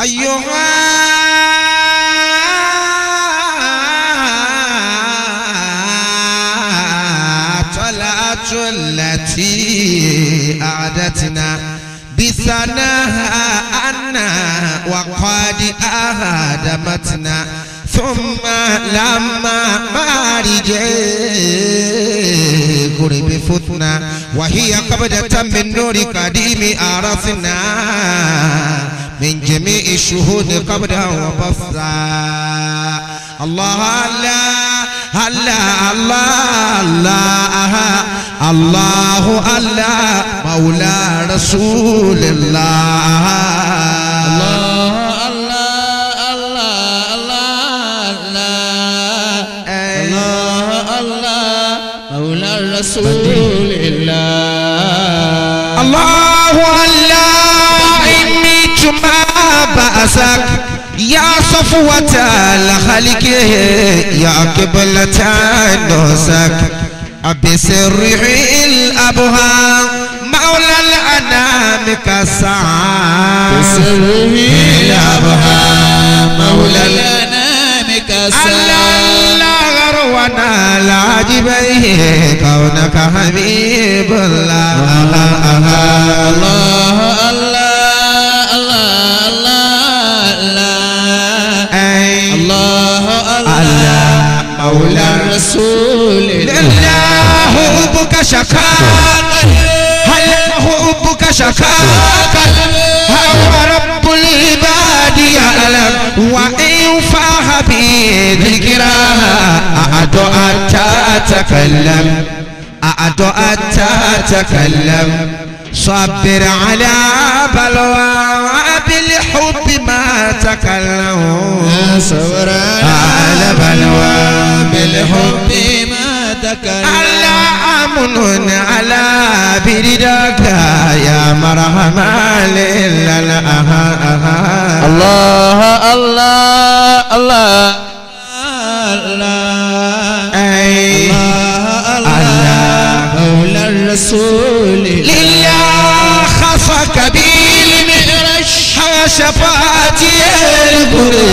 أيها طلعت التي أعدتنا بثناها أنا وقد أهدمتنا ثم لما مارج قرب فتنا وهي قبضة من نور قديم عرفنا من جميع الشهود قبضا وبسطا الله الله الله الله الله الله مولى رسول الله الله الله الله الله الله مولى رسول الله الله الله إني ما بأسك يا صفوة الخلق يا قبلة نوسك بسره الأبهى مولى الأنام كسعى بسره الأبهى مولى الأنام كسعى لا غرونا العجبيه كونك حبيب الله الله الله الله الله الله مولى الرسول الله حبك شكاك هل حبك شكاك هو رب العباد يعلم وإن فاح بذكراها أعد أتكلم أعد أتكلم صبر على بلوى بالحب ما تكلم صبر على بلوى بالحب ما تكلم على أمن على بردك يا مرحبا لله الله الله الله الله الله مولى الرسول لله خصك بالمعراج شفاعتي البري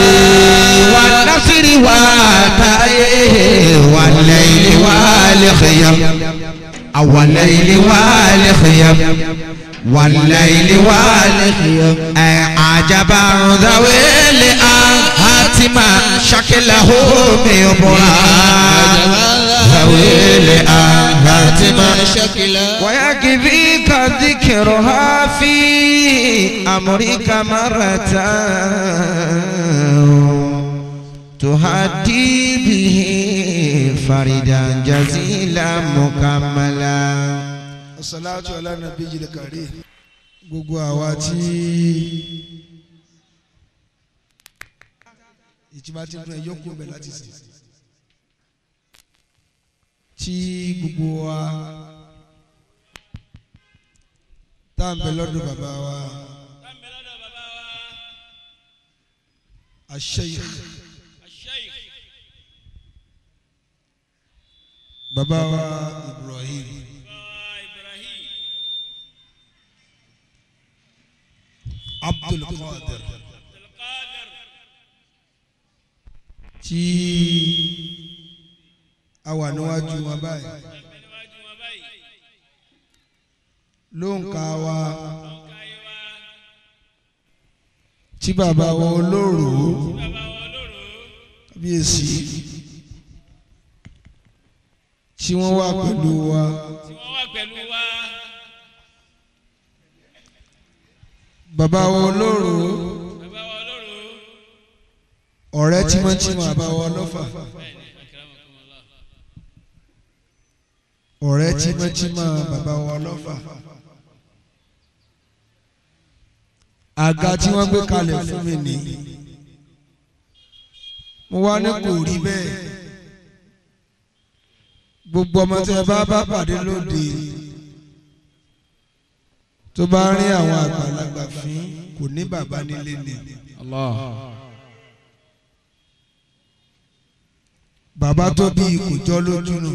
والنصر والتأيه والليل والخيام والليل والخيام والليل والخيام عجبا ذوي الآتما شكله بيبرا ذوي الآتما شكله ويكفيك ذكرها في أمرك مرة تهدي به فردا جزيلا مكملا. الصلاة على النبي الكريم. Gbogbo àwa tí ìtìbá ti dùn ẹ yókù bẹ̀ láti sìn tí gbogbo wa tá à ń bẹ lọ́dọ̀ bàbá wa Sheikh bàbá wa Ibrahim Abdul Qadir tí a wà níwájú wọn báyìí ló ń ka wa tí bàbá wa olóró kábíyèsí tí wọ́n wà pẹ̀lú wa bàbá wa olóró ọ̀rẹ́ tímọ́tímọ́ bàbá wa ọlọ́fà ọ̀rẹ́ tímọ́tímọ́ bàbá wa ọlọ́fà àga tí wọ́n gbé kalẹ̀ fún mi ní mo wá ní kò rí bẹ́ẹ̀ gbogbo ọmọ tí ẹ bá bá pàdé lóde tó bá rí àwọn àgbàlagbà fín kò ní bàbá nílé ni. Bàbá tó bí kò jọ lójú nù.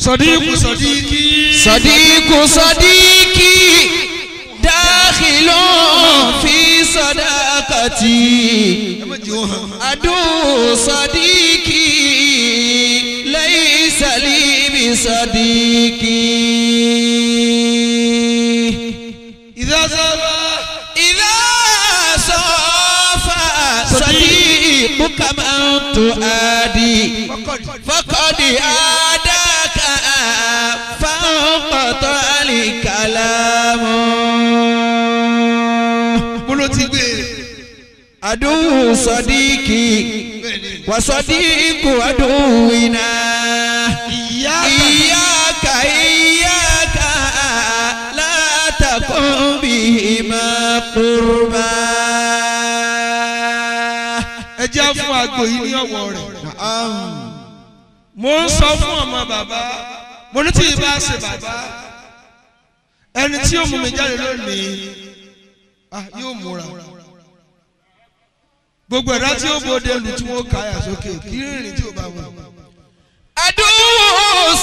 Sọdíkù sọdíkì. Sọdíkù sọdíkì. Dáhì. داخل في صداقتي ẹ má jẹ́ ó hàn. عدو صديقي ليس لي بصديقي إذا sábà. إذا صاف صديقك من تؤادي فقد عاداك فانقطع الكلام Mo ló ti gbé e. عدو صديقي وصديق عدونا Ìyá إياك إياك لا تكن بهما قربا ẹ jẹ́ fún agbo yìí ní ọ̀wọ́ rẹ̀. Mo ń sọ fún ọmọ bàbá, mo ní tí ìbá ṣe bàbá, ẹni tí yóò mú mi jáde lónìí, ah, yóò múra. Gbogbo ẹ̀dá tí ó bóde lu tí wọ́n káyà sókè kí rìnrìn tí ò bá wọn. عدو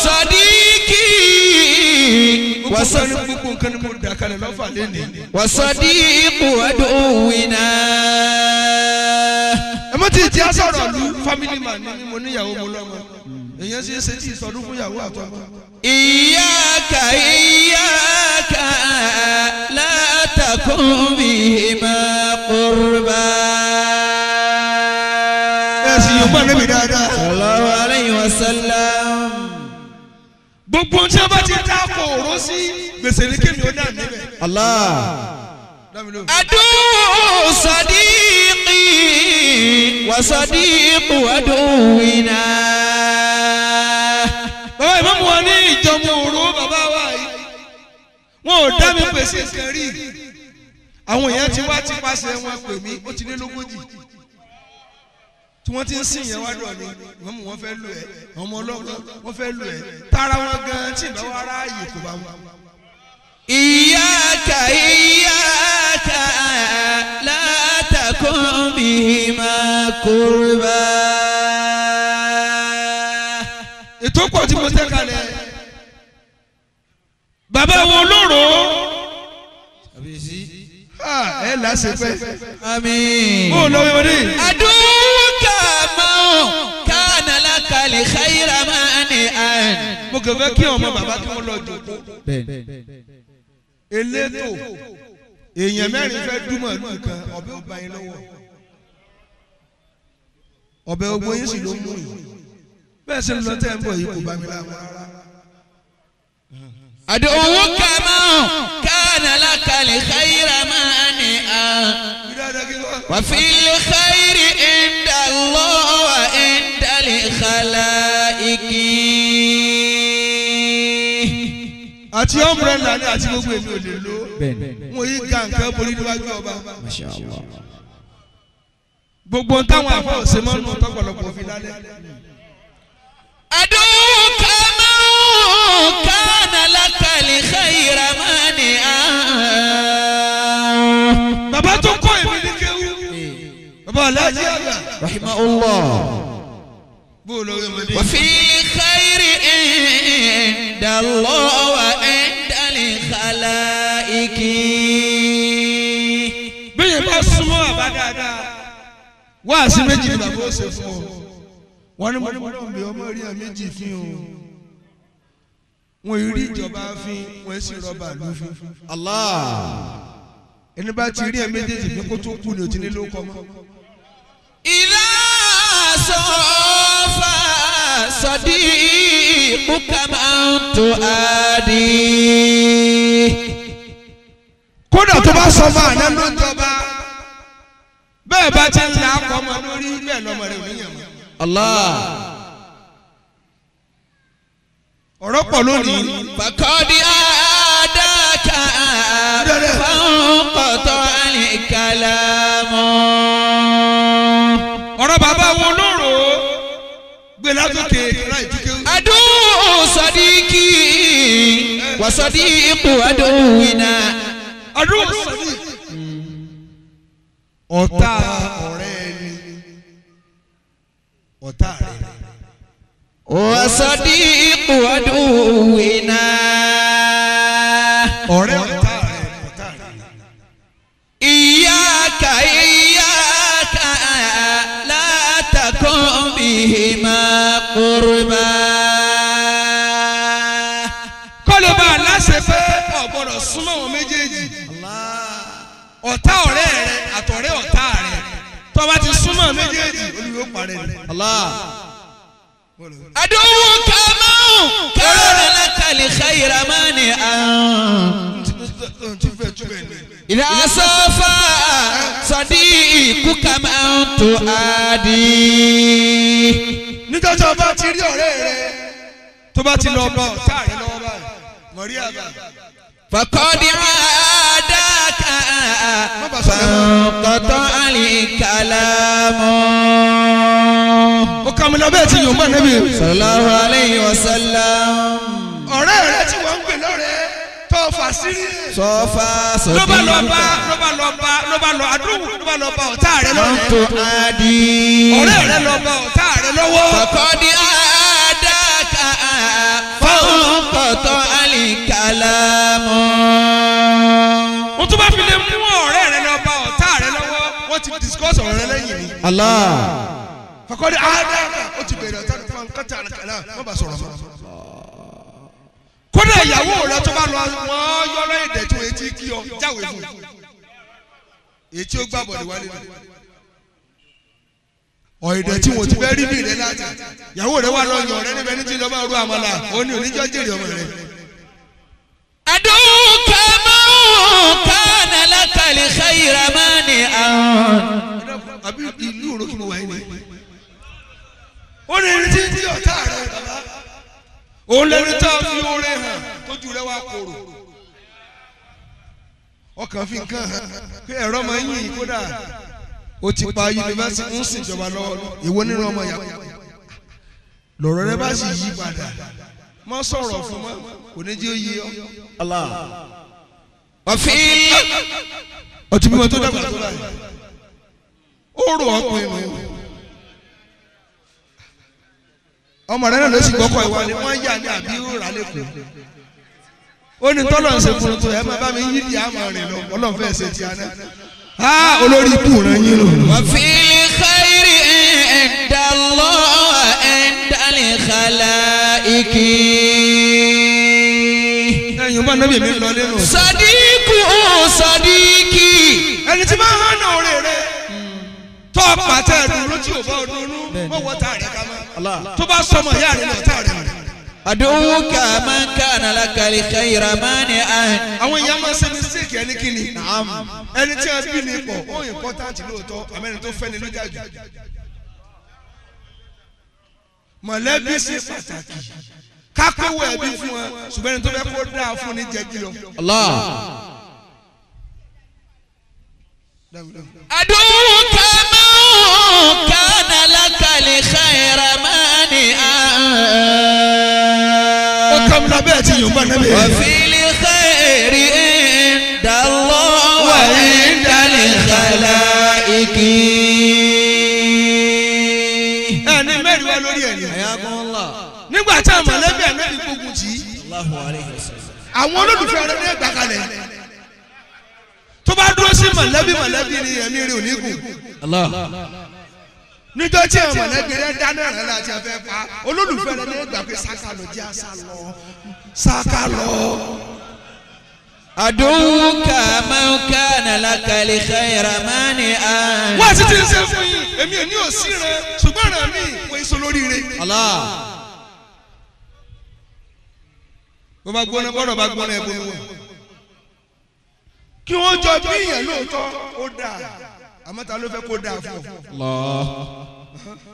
صديقي Gbogbo nǹkan ní gbogbo nǹkan ni mo dà kalẹ̀ lọ́fà lénìí. وصديق عدونا Ẹ mọ́ ti jẹ́ sọ̀rọ̀ lu family man ni mo níyàwó mo lọ́mọ. Èèyàn ṣe é ṣe tí ìsọdún fún ìyàwó àtọmọ. إياك إياك لا تكن بهما قربا Ẹ sì yóò gbọ́ níbi dáadáa. صلى الله عليه وسلم Gbogbo ohun tí wọ́n bá ti dá kò ró sí gbèsè ní kémi ó dà níbẹ̀. الله Dámi lóhùn. عدو صديقي وصديق عدونا Bàbá ìmọ̀mù wa ní ìjọmọ òró bàbá wa yìí. Wọn ò dá mi pèsè nǹkan rí. Àwọn èèyàn ti wá ti pàṣẹ wọn pè mí, ó ti lé lógójì. Tí wọ́n ti ń sìn yẹn wá dọ̀ ni, ìmọ̀mù wọn fẹ́ lù ẹ́, ọmọ ọlọ́mọ wọn fẹ́ lù ẹ́. Tara wọn gan tí ìbá wa ráàyè kò bá wọn. إياك إياك لا تكن بهما قربا Ètò pọ̀ tí mo tẹ́ kalẹ̀. Bàbá wo lóró? Ẹ lásìpẹ́. آمين Bó o lọ wíwọ́n ní? عدوك من كان لك الخير مانعا Mo kàn fẹ́ kí ọmọ bàbá kí wọ́n lọ jòkó. Elétò èèyàn mẹ́rin fẹ́ dúmọ̀ ìlú kan, ọ̀bẹ ò bá yín lọ́wọ́. Ọ̀bẹ ogun yín sì ló mú yìí. Bẹ́ẹ̀ sì ń lọ tẹ́ ń bọ̀ yìí kò bá mi láàmú rárá. عدوك من كان لك الخير مانعا Bí dáadáa kí wọ́n. وفي الخير عند الله وعند الخلائق Àti ọ̀mbrẹ́là ni àti gbogbo èmi ò lè lò. Mo yí ga nǹkan borí níwájú ọba. Gbogbo ohun táwọn àfọ òsè mọ́nú tọ́pọ̀lọpọ̀ fi lálẹ́. عدوك من كان لك الخير مانعا Bàbá tó kọ́ èmi ní kéwú. Bàbá Aláàjì àgbà. رحمه الله Bó o lọ rí ọmọdé. وفي الخير عند الله وعند الخلائق Bẹ́ẹ̀ bá súnmọ́ bàbá dáadáa. Wáàsí méjì ni bàbá ó ṣe fún ọ. Wọ́n ní mo fọlọ́ bí ọmọ rí ẹ méjì fín o. Wọ́n rí ìjọba fín, wọ́n sì rọ́bà lù fín. الله Ẹni bá ti rí ẹ méjèèjì fín kó tó kú ni ò ti ní ló kọ́ mọ́. إذا صاف صديقك من تؤادي Kódà tó bá sọ fún àná ló ń jọba. Bẹ́ẹ̀ bá ti ń la akọ ọmọ lórí bẹ́ẹ̀ lọ́mọ rẹ̀ ò níyàn mọ́. الله Ọ̀rọ̀ pọ̀ lónìí. فقد عاداك فانقطع الكلام Ọ̀rọ̀ bàbá wo lóró gbé látòkè láì dúkẹ́. عدو صديقي وصديق عدونا Ọdún sọ́dí. Ọ̀tá ọ̀rẹ́ ẹni. Ọ̀tá rẹ̀. وصديق عدونا Ọ̀rẹ́ ọ̀tá rẹ̀ ọ̀tá rẹ̀. Ọ̀gbọ́dọ̀ súnmọ́ wọn méjèèjì. Ọ̀tá ọ̀rẹ́ rẹ àtọ̀rẹ́ ọ̀tá rẹ tó bá ti súnmọ́ méjèèjì olùyóò parẹ́ ni. Aduwuka man kana laka al-khayra mani'an. Idha safa sadiquka man tu'adi. Níjọ́ tó bá ti rí ọ̀rẹ́ rẹ tó bá ti lọ bá ọ̀tá rẹ lọ́wọ́ báyìí mọ̀rí àbá. Faqad adaka fanqata al-kalamu. Ó kà mí lọ bẹ́ẹ̀ tí yóò mọ̀ níbi. Sallallahu alayhi wa sallam. Ọ̀rẹ́ rẹ tí wọ́n ń pè lọ́rẹ́ tó fà sírí. Sọfà sọdí. Ló bá lọ bá ló bá lọ bá ló bá lọ àdúgbò ló bá lọ bá ọ̀tá rẹ lọ́rẹ́. Mọ́tò adi. Ọ̀rẹ́ rẹ lọ bá ọ̀tá rẹ lọ́wọ́. Faqad adaka fanqata al-kalamu. Wọ́n tún bá fi lè mú ọ̀rẹ́ rẹ lọ bá ọ̀tá rẹ lọ́wọ́ wọ́n ti discuss ọ̀rọ̀ rẹ lẹ́yìn ni. Allah. Faqad adaka ó ti bẹ̀rẹ̀ ọ̀tá fanqata al-kalam wọ́n bá sọ̀rọ̀ mọ́. Kódà ìyàwó rẹ tó bá lọ wọ́n yọ́rọ́ èdè tó etí kí ọ jáwèé fún un èyí tí ó gbà bọ̀dé wálé nù. Ọ̀ẹ̀dẹ̀ tí wọ́n ti fẹ́ rí bí rẹ láti ìyàwó rẹ wà lọ́yàn ọ̀rẹ́ níbẹ̀ ní tí lọ́ọ́ máa rú àmàlà ó ní oníjọ́ jèrè ọmọ rẹ. Aduwuka man kana laka al-khayra mani'an. Àbí ìlú òró kí mo wà yín ni. Ó ní irin tí ń tí ọ̀tá rẹ bàbá. Òun lẹni tá a fi oore hàn tójú rẹ wá korò. Ọkàn fi nǹkan hàn pé ẹ̀rọ máa ń yìn kódà ó ti pa yunifásitì ń ṣèjọba lọ́wọ́ èwo nínú ọmọ ìyàwó. Lọ̀rọ̀ rẹ bá sì yí padà mọ́ sọ̀rọ̀ fún mọ́ kò ní jẹ́ ó yí ọ. Wàfí. Ọtí bímọ tó dàgbà tó báyìí. Ó rò ọ́ pin nù. Ọmọ rẹ náà ló sì gbọ́kọ̀ ìwà ni wọ́n yà ní àbí ó rà lẹ́kọ̀ọ́. Ó ní tọ́lọ̀ ń ṣe fún un tó ẹ máa bá mi yí di àmọ́ rìn lọ ọlọ́run fẹ́ ṣe ti àná. Á olórí ikú ràn yín lò. Wàfí khayri inda Allah inda al-khalaiqi. Ẹ̀yin bá nábì mi lọ nínú. Sadiku sadiki. Ẹni tí máa ń hànà òrè rẹ̀ tọ́ pàtẹ́ ẹ̀dùnú tí ò bá ọdún mọ́ wọ́n tá rẹ̀ ká mọ́. Tó bá sọmọ ìyá rẹ̀ lọ́tà rẹ̀. Aduwuka man kana laka al-khayra mani'an. Àwọn èèyàn máa ń ṣe mistake ẹni kíni. Ẹni tí a bí ní pọ̀ ó important lóòótọ́ àmọ́ ẹni tó fẹ́ ni ló jà jù. Mọ̀lẹ́bí ṣe pàtàkì. Kákówó ẹbí fún wọn ṣùgbọ́n ẹni tó fẹ́ kó dáa fún ni jẹ́ jù lọ. Allah. Aduwuka man kana laka al-khayra mani'an. Ó kà mí lábẹ́ àti Yorùbá náà bẹ́ẹ̀. Wa fil khayri inda Allah wa inda al-khalaiqi. Ẹni mẹ́rin wá lórí ẹ̀ ni. Nígbà tí àwọn mọ̀lẹ́bí ànábì gbógun tì í. Àwọn olólùfẹ́ rẹ̀ ní ẹgbàá kalẹ̀. Tó bá dúró sí mọ̀lẹ́bí mọ̀lẹ́bí ni ẹ̀mí rẹ̀ ò ní gùn. Níjọ́ tí àwọn mọ̀lẹ́bí rẹ̀ dáná rẹ̀ láti afẹ́ pa olólùfẹ́ rẹ̀ ní ẹgbàá pé sáká lọ jẹ́ àṣà lọ sáká lọ. Aduwuka man kana laka al-khayra mani'an. Wọ́n ti ti ń ṣe fún yín èmi ò ní òsì rẹ̀ ṣùgbọ́n rẹ̀ mi wọ́n èso lórí rẹ̀. Bó bá gbóná bọ́dọ̀ bá gbóná ẹ̀ bomi wọ̀. Kí wọ́n jọ bí èèyàn lóòótọ́ ó dáa àmọ́ ta ló fẹ́ kó dáa fún ọ.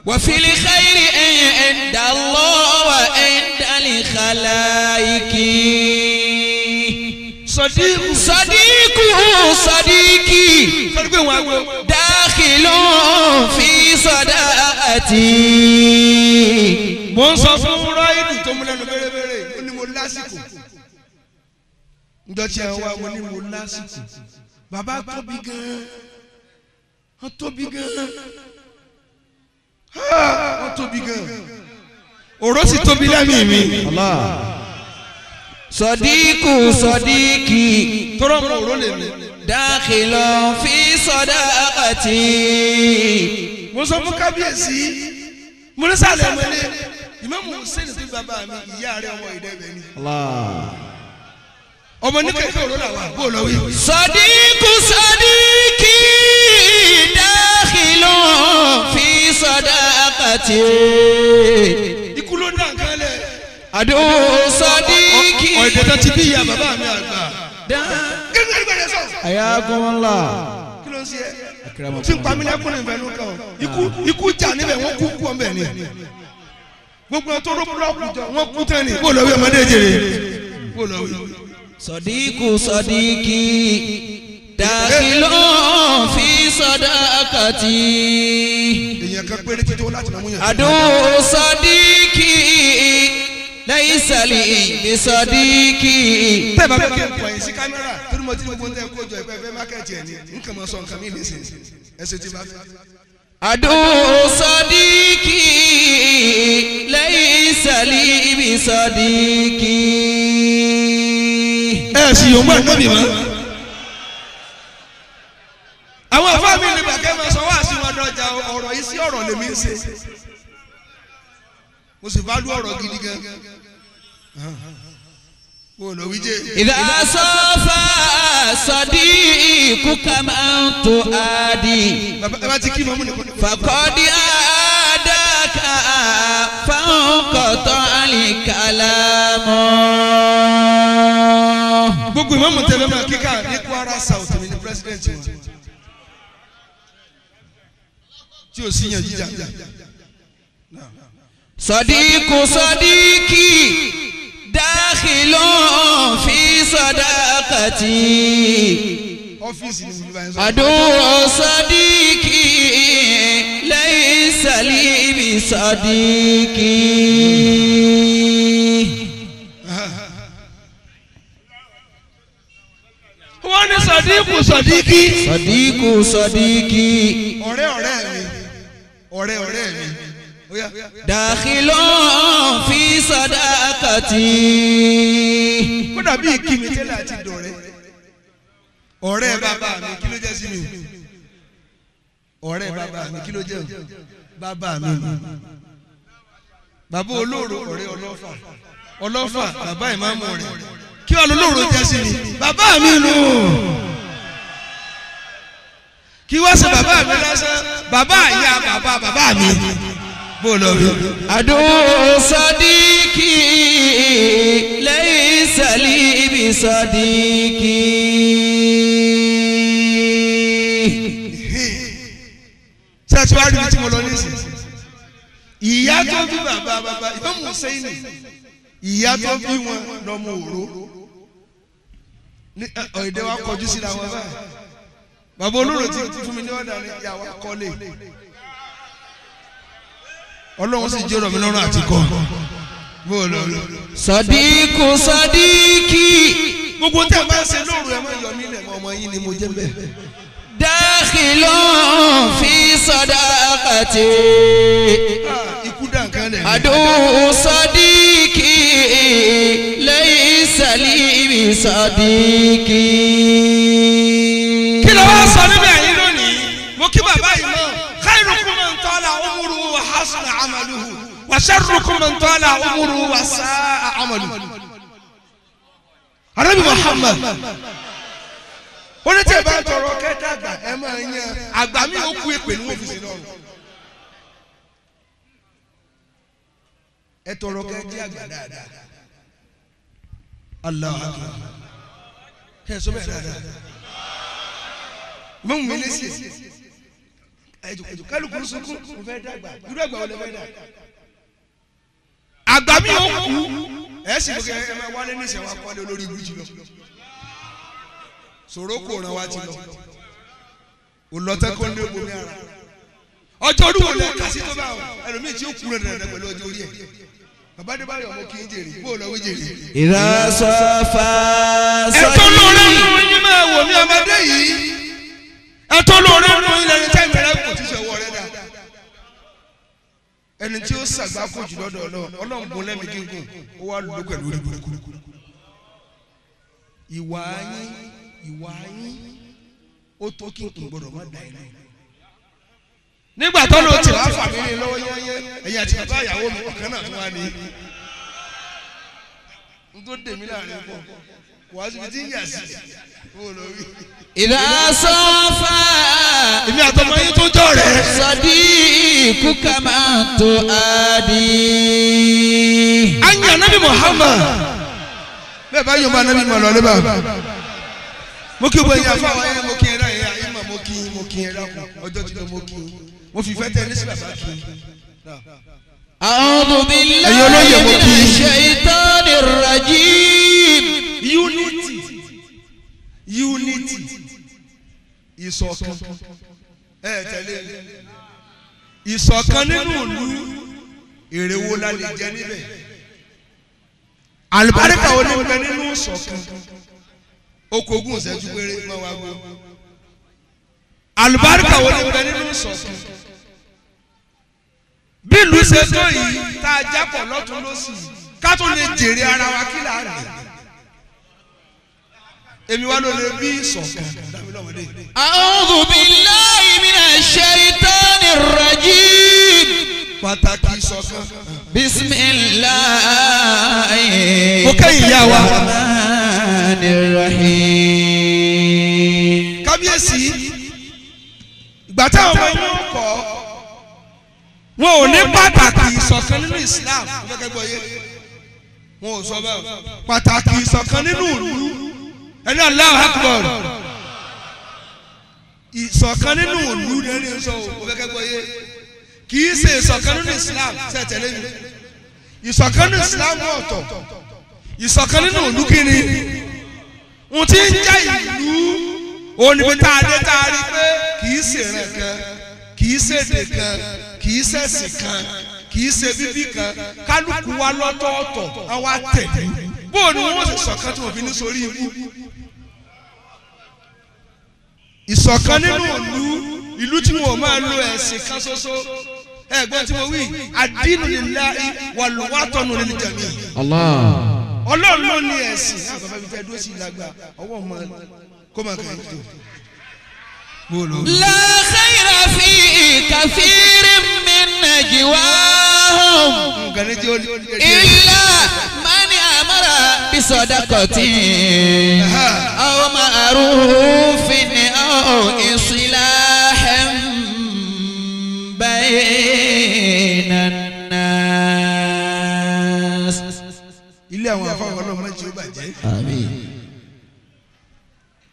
Wa fil khayri inda Allah wa inda al-khalaiqi. Sadiku Sadiku sadiki. Sọ́dí pé wọ́n á gbọ́. Dakhilun fi sadaqati. Mo ń sọ fún Ráìdù tó mú lẹ́nu bẹ́rẹ́bẹ́rẹ́ ó ní mo lásìkò. Njọ́ tí ẹ wá mo ní mo lásìkò. Bàbá tóbi gan-an. Wọ́n tóbi gan-an. Wọ́n tóbi gan-an. Òró sì tóbi lẹ́mìí mi. Sadiku sadiki. Tọ́rọ mọ òró lè mi. Dakhilun fi sadaqati. Mo sọ fún kábíyèsí. Mo ní sàlẹ̀ mọ́lé. Ìmáàmù Hussein tó bàbá mi ìyá rẹ̀ ọmọ ìdẹ́gbẹ̀ ni. Ọmọ ní kẹ̀kẹ́ òró là wà bó lọ wí. Sadiku sadiki dakhilun fi sadaqati. Ikú ló dá nǹkan lẹ̀. Adu sadiki. Ọ̀dẹ̀ tó ti bí ìyá bàbá mi àgbà. Kí ló ń gbẹ̀rẹ̀ sọ? Ayakumullah. Kí ló ń ṣe ẹ́? Tí ń pa mí lẹ́kùn ní ìfẹ́ ló kàn ọ́. Ikú jà níbẹ̀ wọ́n kú kú ọ̀nbẹ̀ ni. Gbogbo ẹ̀ tó rọ́ búlọ́ọ̀kù jọ wọ́n kú tán ni. Bó lọ wí ọmọdé jèrè? Bó lọ wí? Sadiku sadiki dakhilun fi sadaqati. Èèyàn kan péré títí ó láti mú yàn. Adu sadiki laysa li bi sadiki. Tẹ́ bá fẹ́ kí n pọ̀ yín sí kámẹ́rà torí mo ti ní gbogbo tẹ́ kó jọ ìpẹ́ fẹ́ mákẹ́tì ẹ̀ ní nǹkan mọ̀ sọ nǹkan mi lè ṣe ẹsẹ̀ tí bá fẹ́. Adu sadiki laysa li bi sadiki. Ẹ sì yòǹgbà níbi mọ́. Àwọn àfáà mi ní bàkẹ́ máa sọ wá sí wọn dọ́jà ọ̀rọ̀ yìí sí ọ̀rọ̀ lèmi ń ṣe. Mo sì bá lú ọ̀rọ̀ gidi gan. Mo lọ wí jẹ́. Idha safa sadiquka man tuadi. Bàbá ẹ bá ti kí mọ́mú nìkan. Faqad adaka fanqata al-kalamu. Gbogbo ìmọ̀mù tẹ̀lé máa kíkà ní Kwara South mi ní president wọn. Tí o sì yàn jíjà. Sadiku sadiki dakhilun fi sadaqati. Ọ́fíìsì ni mo bá yẹn sọ. Adu sadiki laysa li bi sadiki. Wọ́n ní sadiku sadiki. Sadiku sadiki. Ọ̀rẹ́ ọ̀rẹ́ mi. Ọ̀rẹ́ ọ̀rẹ́ mi. Dakhilun fi sadaqati. Kódà bí ìkíni tẹ́lẹ̀ àti dọ̀rẹ́. Ọ̀rẹ́ bàbá mi kí ló jẹ́ sí mi? Ọ̀rẹ́ bàbá mi kí ló jẹ́ o? Bàbá mi. Bàbá olóró ọ̀rẹ́ ọlọ́fà. Ọlọ́fà bàbá ìmáàmù rẹ̀. Kí wàá lólóró jẹ́ sí mi? Bàbá mi nù. Kí wá sí bàbá mi lásán? Bàbá ìyá bàbá bàbá mi. Bó lọ rí. Adu sadiki laysa li bi sadiki. Ṣé ẹ ti wá rí ibi tí mo lọ nísìnyí? Ìyá tó bí bàbá bàbá Imam Hussein, ìyá tó bí wọn lọ́mọ òró. Ọ̀ẹ́dẹ́ wa kọjú síra wọn báyìí. Bàbá olóró ti fún mi ní ọ̀dà ni ìyàwó akọ́lé. Ọlọ́run sì jẹ́ ọ̀rọ̀ mi lọ́rùn àti kọ́. Bó lọ rí. Sadiku sadiki. Gbogbo tẹ́ ẹ bá ń ṣe lóru ẹ máa yọ mí lẹ̀ mọ́ ọmọ yín ni mo jẹ́ bẹ́ẹ̀. Dakhilun fi sadaqati. Ikú dá nǹkan lẹ̀. Adu sadiki laysa li bi sadiki. Kí ló wá sọ níbẹ̀ yín lónìí? Mo kí bàbá yìí mọ́. Khairukum man tala umruhu wa hasuna amaluhu wa sharrukum man tala umruhu wa sa'a amaluhu. Ànábì Muhammad. Ó ní tí ẹ bá ń tọrọ kẹ́dàgbà ẹ máa yan àgbà mi ò kú èpè ní wọ́n fi sí lọ́rùn. Ẹ tọrọ kẹ́ jẹ́ àgbà dáadáa. Allahu Akbar. Ẹ sọ bẹ́ẹ̀ dáadáa. Mọ̀mú mi lé sí ẹ̀. Kálukú sunkún mo fẹ́ dàgbà. Irú àgbà wo lẹ fẹ́ dà? Àgbà mi ò kú. Ẹ sì mú kí ẹ máa wálé ní ìṣẹ̀wá kọ́lé olórí ibú jùlọ. Sọ̀rọ̀ kò ràn wá ti lọ. Òlọ́tẹ́ kó lé omi ara. Ọjọ́ orí wo lẹ kà sí tó bá wọn? Ẹlòmíì tí ó kú rẹ̀ dẹ̀dẹ̀ pẹ̀lú ọjọ́ orí ẹ̀. Bàbá Adébáyọ̀ mo kí n jèrè, bó lọ wí jèrè. Idha safa sadiki. Ẹ̀tọ́ lóore nù yín máa wò mí ọmọdé yìí. Ẹ̀tọ́ lóore nù yín lẹni tẹ́ ìmọ̀lẹ́ kò tí sọ ọwọ́ rẹ̀ dà. Ẹni tí ó ṣàgbákò jù lọ́dọ̀ Ọlọ́run bó lẹ́mìí gígùn, ó wá lò pẹ̀lú orí burúkú. Ìwà yín ìwà yín ó tó kí n gbọdọ̀ má da iná. Nígbà tó ló ti wá fà mí ní lọ́wọ́ yẹ́nyẹ́ ẹ̀yìn àti bàbá ìyàwó mi ọ̀kan náà tún wá ní. N tó dè mí láàrin pọ̀ kò wá síbi tí ń yà sí ó lọ rí. إذا صافى Èmi àtọmọ yín tó jọ rẹ̀. صديقك ما تؤدي. Anya Nabi Muhammad. Bẹ́ẹ̀ bá yóò bá Nabi mọ̀ lọ lébà. Mo kí gbogbo ẹ̀yin afáwọn ayé mo kí ẹ dá ẹ̀yin ayé mà mo kí mo kí ẹ dákun ọjọ́ tí mo kí mo fi fẹ́ tẹ ní sí bàbá kí. أعوذ بالله Ẹ̀yin olóyè mo من kí. الشيطان الرجيم. Unity, unity, ìṣọ̀kan. Ẹ tẹ̀lé ìṣọ̀kan nínú ìlú, èrè wo la lè jẹ níbẹ̀? Àlùbáríkà wo ni ń bẹ nínú ìṣọ̀kan? Okòógùn ìṣẹ́jú péré máa wá gbó. Àlùbáríkà wo ni ń bẹ nínú ìṣọ̀kan? Bí ìlú ṣe tó yìí tá a jápọ̀ lọ́tún lọ́sì ká tó lè jèrè ara wa kí là á rìn. Èmi wá ló lè bí ìṣọ̀kan. Dámi lọ́mọdé. أعوذ بالله من الشيطان الرجيم. Pàtàkì ìṣọ̀kan. بسم الله Mo kẹ́yìn ìyá wa. الرحمن الرحيم. Kábíyèsí, ìgbà táwọn ọmọ inú kọ́ wọn ò ní pàtàkì ìṣọ̀kan nínú Islam. Mo fẹ́ kẹ́ gbọ́ yé. Wọn ò sọ bẹ́ẹ̀. Pàtàkì ìṣọ̀kan nínú ìlú. Ẹni Allahu Akbar. Ìṣọ̀kan nínú ìlú ni ẹni sọ o. Mo fẹ́ kẹ́ gbọ́ yé. Kì í ṣe ìṣọ̀kan nínú Islam ṣe tẹ̀lé mi. Ìṣọ̀kan nínú Islam ọ̀tọ̀. Ìṣọ̀kan nínú ìlú kí ni? Ohun tí ń jẹ́ ìlú òní tá a dé tá a rí pé kì í ṣe ìran kan, kì í ṣèdè kan, kì í ṣẹ̀sìn kan, kì í ṣe bíbí kan, kálukú wa lọ́tọ̀ọ̀tọ̀ àwa tẹ̀lé. Bóò ni wọ́n ṣe ṣọ̀kan tí wọ́n fi ní sórí ibú? Ìṣọ̀kan nínú ìlú, ìlú tí wọn ò máa lo ẹ̀sìn kan ṣoṣo. Ẹ̀gbọ́n tí mo wí, ad-dinu lillahi wal-watanu lil-jami'. Allah. Ọlọ́run ló ní ẹ̀sìn. Náà bàbá mi fẹ́ dúró sí ìlágbá ọwọ́ ọmọ kó máa kàn yín tó. Bó ló. لا خير في كثير من نجواهم Nǹkan ní tí ó lè. إلا من أمر بصدقة أو معروف أو إصلاح بين الناس. Ilé àwọn afáwọn ọlọ́run máa ń ṣe ó bàjẹ́. آمين.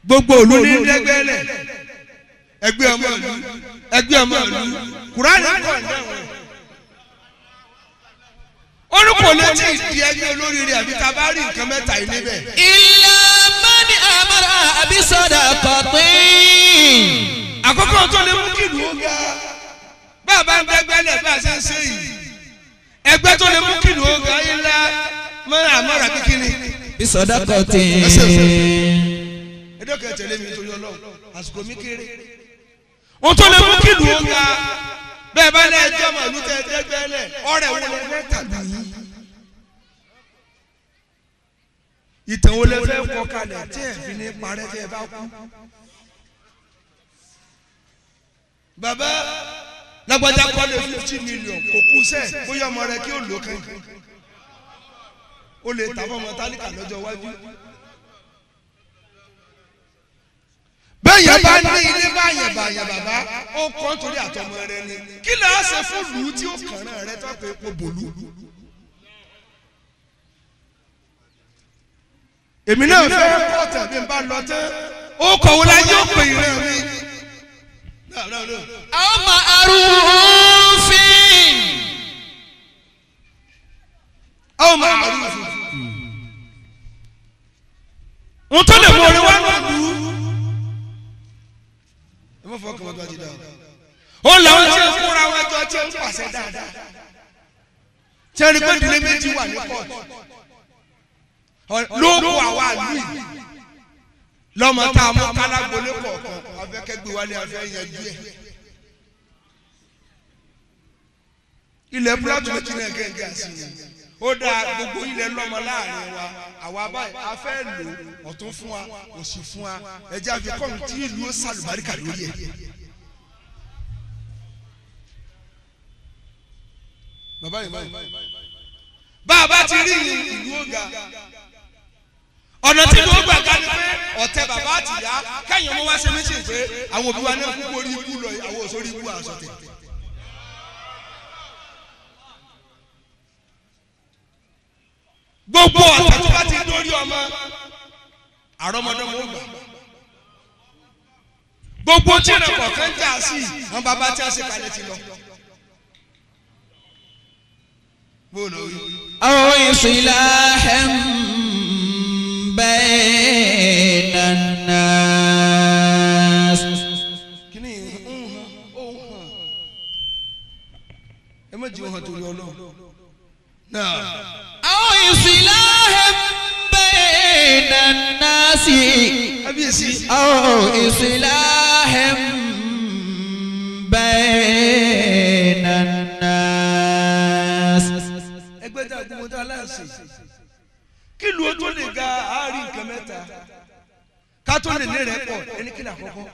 Gbogbo òlu ní dẹ́gbẹ́lẹ̀. Ẹgbẹ́ ọmọ ìlú, ẹgbẹ́ ọmọ ìlú, Kùránì kọ̀ ní àwọn. Orúkọ létí ìdí ẹgbẹ́ olóríire àbí tá a bá rí nǹkan mẹ́ta yìí níbẹ̀. إلا من أمر بصدقة. Àkọ́kọ́ tó lè mú kí ìlú ó ga. Bá a bá ń dẹ́gbẹ́lẹ̀ bá a ṣe ń ṣe yìí. Ẹgbẹ́ tó lè mú kí ìlú ó ga yín lá mọ́ra àmọ́ra kíkiri. بصدقة. Ẹjọ́ kẹ́ tẹ̀lé mi nítorí Ọlọ́run, àsìkò mi kéré. Ohun tó lè mú kí ìlú ó ga. Bẹ́ẹ̀ bá lẹ́ ẹjọ́ màlúù tẹ dẹ́gbẹ́lẹ̀, ọ̀rẹ́ wo lẹ fẹ́ tàbí yín? Ìtàn wo lẹ fẹ́ kọ kalẹ̀ tí ẹ̀ fi ní parẹ́ tí ẹ bá kú? Bàbá lágbájá kọ́lé 50 million kò kú sẹ́ẹ̀ bóyá ọmọ rẹ kí ó lò kàn. Ó lè tà fọmọ tálíkà lọ́jọ́ iwájú. Bẹ́ẹ̀ yẹn bá ní ilé báyẹn báyẹn bàbá ó kọ́ nítorí àtọmọ rẹ ni. Kí lè á ṣe fún lù ú tí ó kàn án rẹ tó pé epo bòlú? Èmi náà fẹ́ kọ́ tàbí n bá lọ tán. Ó kọ̀wé la yóò pè ìrẹ́ mi. أو معروف. Àwọn máa rú fún. Ohun tó lè mú orin wá lù ú. Ẹ má fọwọ́ kàn wọ́n tó bá ti dà o. Ó làwọn tí ń kóra wọn jọ tí ń pàṣẹ dáadáa. Tí wọ́n rí pé ìdílé méjì wà ní kóòtù. Lóko àwa ìlú yìí. Lọ́mọ tá a mú kálágbólé kọ̀ọ̀kan, afẹ́kẹ́gbé wálé afẹ́ yanjú ẹ̀. Ilẹ̀ Plateau méjì náà gẹ́gẹ́ àti ó dáa gbogbo ilẹ̀ lọ́mọ láàrin wa àwa báyìí a fẹ́ lò ọ̀tún fún wa òsì fún wa ẹ̀jẹ̀ àfikún tí ìlú ó sàlùbáríkà lórí ẹ̀. Bàbá yìí báyìí bá a bá ti rí ìlú ọ̀gá Nígbà wọn wá ṣe méjì pé àwọn òbí wa ní kúkú orí ikú lọ àwọn òṣòrí ikú àsọtẹ̀. Gbogbo ọ̀tẹ̀ tó bá ti dórí ọmọ àrọ́mọdọ́mọ ó gbà. Gbogbo tí ìrìn kọ̀ọ̀kan jà sí àwọn bàbá tí a ṣe kalẹ̀ ti lọ. أو إصلاح بين الناس. Kíni ń hàn ẹ má jẹ́ òhàn torí Ọlọ́run. أو إصلاح بين الناس. أو إصلاح بين الناس. Ẹgbẹ́ tá a gbogbo tá a láǹṣe kí lu o tó lè ga àárín nǹkan mẹ́ta ká tó lè ní rẹ̀ pọ̀ ẹni kí ni àkọ́kọ́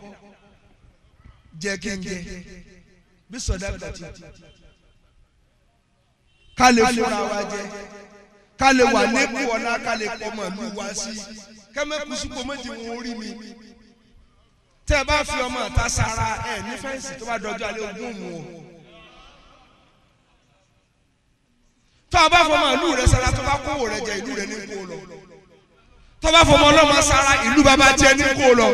jẹ́ kí n jẹ bí sọ̀dá gbàtí ká lè fúnra wa jẹ ká lè wà nípò ọ̀la ká lè pọ̀ mọ̀ lù wá sí kẹ́mẹ́kù sípò méjì wọn orí mi tẹ́ ẹ bá fi ọmọ ta sára ẹ ní fẹ́ǹsì tó bá dọjọ́ alẹ́ ogún mu o. Tó a bá fọmọ ìlú rẹ sára tó bá kówó rẹ jẹ ìlú rẹ ní kó lọ. Tó bá fọmọ ọlọ́mọ sára ìlú bàbá tiẹ̀ ní kó lọ.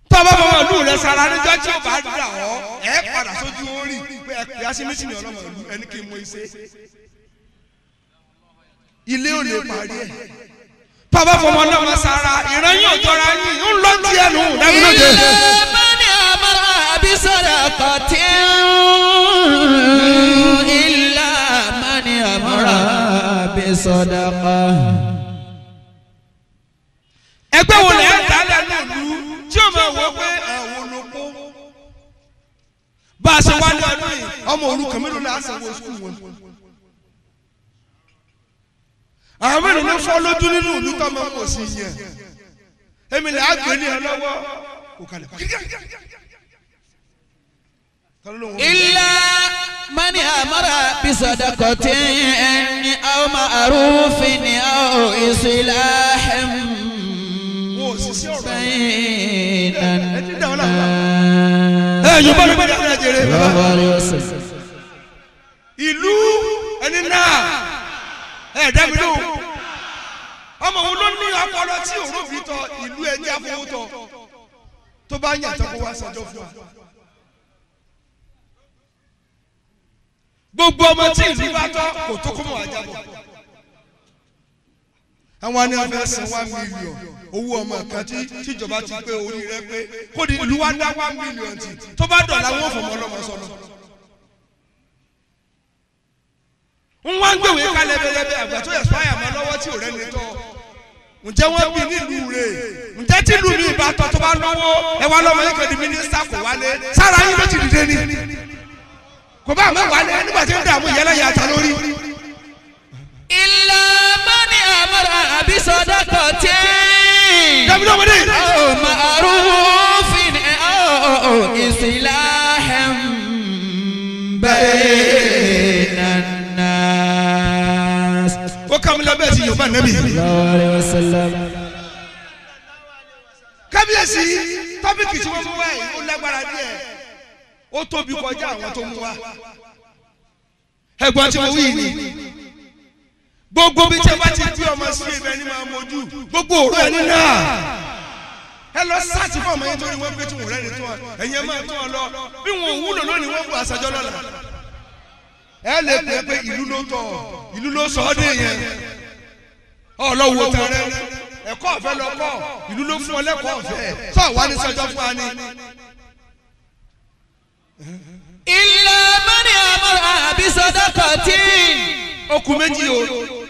Tó a bá fọmọ ìlú rẹ sára níjọ́ tí o bá dà ọ́ ẹ padà sójú orí pé ẹ pè á sí mísìmì ọlọ́mọ ìlú ẹni kí n mọ iṣẹ́. Ilé ò lè parí ẹ̀. Tó a bá fọmọ ọlọ́mọ sára ìran yóò jọra yín ń lọ tiẹ̀ nù dábìlóde. بصدقة إلا من أمر بصدقة. Ẹgbẹ́ wo lẹ́ ń dálẹ̀ lólu tí o máa wọ pé àwọn olóko bá a ṣe wá ní ọdún yìí ọmọ òrukàn mélòó la sanwó sukùl wọn. Àwọn mélòó ló fọ́ lójú nínú ìlú tó máa ń wò sí yẹn èmi lè á gbé ní ẹ lọ́wọ́ kò kalẹ̀ kíkẹ́. إلا من أمر بصدقة أو معروف أو إصلاح بين الناس. Ìlú ẹni náà ẹ dábì lóhùn ọmọ wo ló ní ọpọlọ tí òróbì tọ ìlú ẹni àfọwọ́tọ tó bá yàn tó kó wá sọjọ́ fún wa. Gbogbo ọmọ tí ìlú bá tọ́ kò tó kó mọ̀ wá jábọ̀. Àwọn ni wọ́n fẹ́ san 1 million owó ọmọ kan tí tíjọba ti pé orí rẹ pé kó di ìlú wa dá 1 million tì tó bá dọ̀la wọn fọmọ ọlọ́mọ sọlọ. Ń wá ń gbèwé kalẹ̀ bẹ́lẹ́bẹ́ àgbà tó yẹ fáyà mọ́ lọ́wọ́ tí ò rẹ́ni tọ́. Ǹjẹ́ wọ́n bí nílùú rẹ̀? Ǹjẹ́ tí ìlú mi ìbá tọ́ tó bá lọ́wọ́ ẹ wá lọ́mọ yín kan di mínísítà kò wálé sára yín ló ti dìde ni. Kò bá àmọ́ wálé nígbà tí ń dààmú ìyálà yà ta lórí. Illa man amara bi sadaqatin. Dábìlì ọmọdé. Aw ma'rufin aw islahin bainan nas. Ó kà mí lábẹ́ ti Yorùbá nẹ́bí. Sallallahu alaihi wasallam. Kábíyèsí tọ́pìkì tí wọ́n mú wá yìí ó lágbára díẹ̀. Ó tóbi kọjá àwọn tó mú wa. Ẹ̀gbọ́n tí mo wí ni gbogbo bí tí a bá ti gbé ọmọ sí ibẹ̀ ni máa mojú gbogbo òru ẹni náà. Ẹ lọ sáàtì fún ọmọ yẹn torí wọ́n pé tí wọ́n rẹ́ni tó wọn ẹ̀yin ẹ máa tó wọn lọ bí wọn ò wúlò lónìí wọ́n bu àṣàjọ lọ́la. Ẹ lè pè é pé ìlú ló tọ̀ ìlú ló sọ ọ́ dé yẹn. Ọlọ́wọ́ tán rẹ ẹ̀kọ́ ọ̀fẹ́ lọ kọ́ ìlú ló fún ọ lẹ́kọ̀ọ́ ọ̀fẹ́ sọ wà ní sọjọ́ fún wa ni. Illa man amara bi sadaqatin. Okùn méjì o.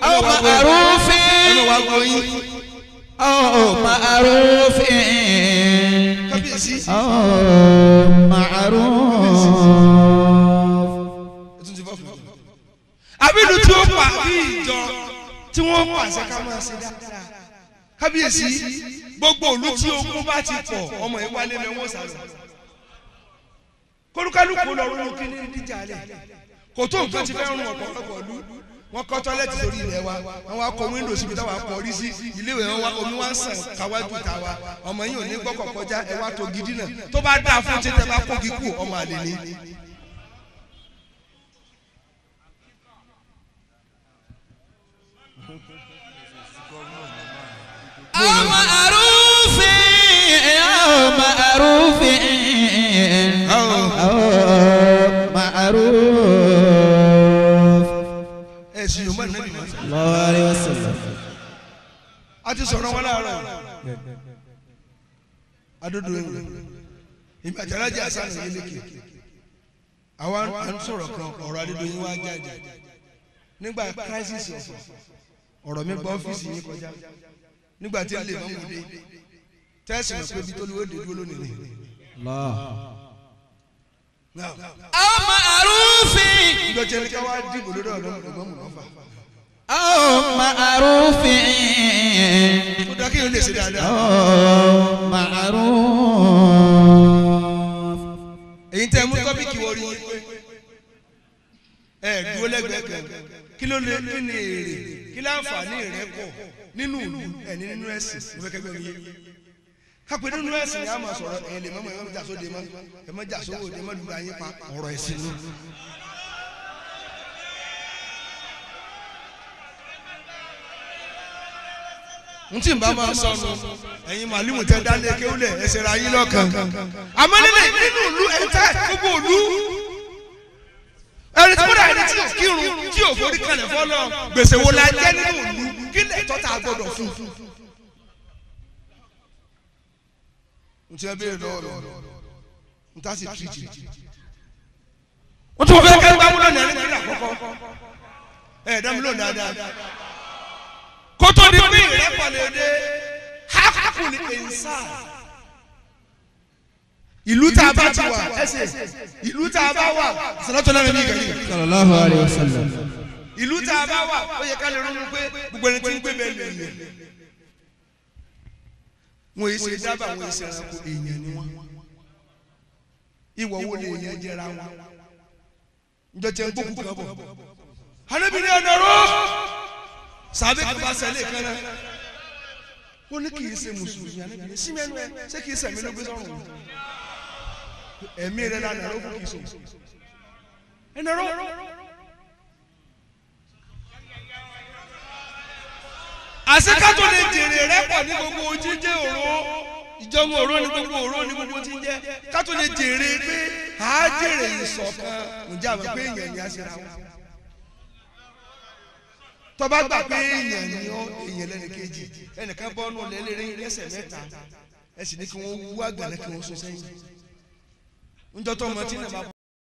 Aw ma'rufin. Aw ma'rufin. Kábíyèsí. Aw ma'ruf. Àbí ìlú tí ó pa bí ìjọ tí wọ́n pàṣẹ ká máa ṣe dáadáa. Kábíyèsí gbogbo ìlú tí ogun bá ti pọ̀ ọmọ yìí wálé mẹ́wọ́n sálọ. Kólúkálùkù lọ rúru kí ní díjà lẹ̀. Kò tó nǹkan ti fẹ́ rún ọ̀pọ̀lọpọ̀ ìlú. Wọ́n kọ́ tọ́lẹ́tì sórí ilẹ̀ wa, wọ́n wá kọ́ wíńdò síbi táwa kọ́ rí sí iléèwé wọn wá omi wá ń sàn káwájú ta wa. Ọmọ yìí ò ní gbọ́kọ̀ kọjá ẹ wá tó gidi náà tó bá dáa fún títẹ bá kó kíkú ọmọ àlè ni. Àwọn àrùfin, àwọn àrùfin, àwọn ma'ruf. Ẹ sì yóò má nàbì mọ́. Sallallahu alaihi wasallam. A ti sọ̀rọ̀ wọn láàárọ̀ yìí. Adodo ewu ìmọ̀ àti alájà sanu yìí lékè. Àwa à ń sọ̀rọ̀ kan ọ̀rọ̀ Adédoyin wá jáde nígbà crisis ọ̀fọ̀ ọ̀rọ̀ mi gba ọ́fíìsì yín kọjá nígbà tí lè mọ́mú dé tẹ́sí mọ̀ pé ibi tó lówó dé dúró lónìí ni. Now, Àwọn ma'rufin, ìjọ tí ẹni ká wá dìbò lórí ọ̀rọ̀ ìmọ̀mù lọ́fà àwọn ma'rufin, ó dá kéèyàn lè ṣe dáadáa. àwọn ma'ruf. Èyí tẹ́ mú tọ́pìkì wọrí yín pé ẹ dúró lẹ́gbẹ̀ẹ́ kan kí ló lè kí ni èrè kí láǹfààní rẹ pọ̀ nínú ìlú ẹni nínú ẹ̀sìn mo fẹ́ kẹ́gbẹ́ mi yé kápẹ́ nínú ẹ̀sìn ni a máa sọ̀rọ̀ ẹ̀yin lè mọ́mọ́ ẹ̀ má jà sóde mọ́ ẹ̀ má jà sówó òde mọ́ lùgbà yín pa ọ̀rọ̀ ẹ̀sìn nù. N tí n bá máa sọnù ẹ̀yin màlúù tẹ dálé kéwúlẹ̀ ẹsẹ̀ ra yín lọ́kàn àmọ́ nínú ìlú ẹ̀ńtẹ́ gbogbo ìlú ẹni tí kódà ẹni tí ò kírun tí ò forí kalẹ̀ fọlọ́ gbèsè wo la jẹ́ nínú ìlú kí lè tọ́ta gbọdọ̀ fún. N tí wọ́n béèrè lọ́wọ́ rẹ̀ n ta sì tìrìtì. Wọ́n tún fẹ́ kẹ́ gbámú lónìí ẹni kíni àkọ́kọ́ ẹ̀ dá mi lónìí dáadáa. Kótó di pé ìrẹ́pọ̀ lè dé hákùlì ẹ̀ǹsà. Ìlú tá a bá ti wà ẹsẹ̀ ìlú tá a bá wà sọlọ́tọ̀ náà ní ìgbà yìí. Sallallahu alaihi wasallam. Ìlú tá a bá wà ó yẹ ká lè ronú pé gbogbo ẹni tí ń gbé bẹ́ẹ̀ lè yẹn. Wọ́n yìí ṣe dábàá wọ́n yìí ṣe ẹranko èèyàn ni wọ́n. Ìwọ̀ wo lè yẹn jẹra wọn? Njọ tẹ ń gbókù kan bọ̀. Arábìnrin ọ̀nà ró. Sàbẹ̀ kò bá sẹ́lẹ̀ kan náà. Ó ní kì í ṣe mùsùlùmí arábìnrin sí mẹ́nu ẹ ṣé kì í sẹ̀mí ló gbé sọ́run? Ẹ̀mí rẹ̀ lánàá ló kù kì í sọ. Ẹnà ró. Àṣekátó lè jèrè rẹ pọ̀ ní gbogbo jíjẹ́ òró ìjọba òró ní gbogbo òró ní gbogbo jíjẹ́ kátó lè jèrè pé à á jèrè ìṣọ̀kan ǹjẹ́ àwọn pé èèyàn ni a ṣe ra wọn. Tọ́ba gbà pé èèyàn ni ọ́ èèyàn lẹ́nu kejì ẹnìkan bọ́nú lẹ́lẹ́rẹ́ lẹ́sẹ̀ mẹ́ta ẹ sì ní kí wọ́n wú àgbàlẹ̀ kí wọ́n sún sẹ́yìn. Ńjọ́ tó ọmọ tí nàbà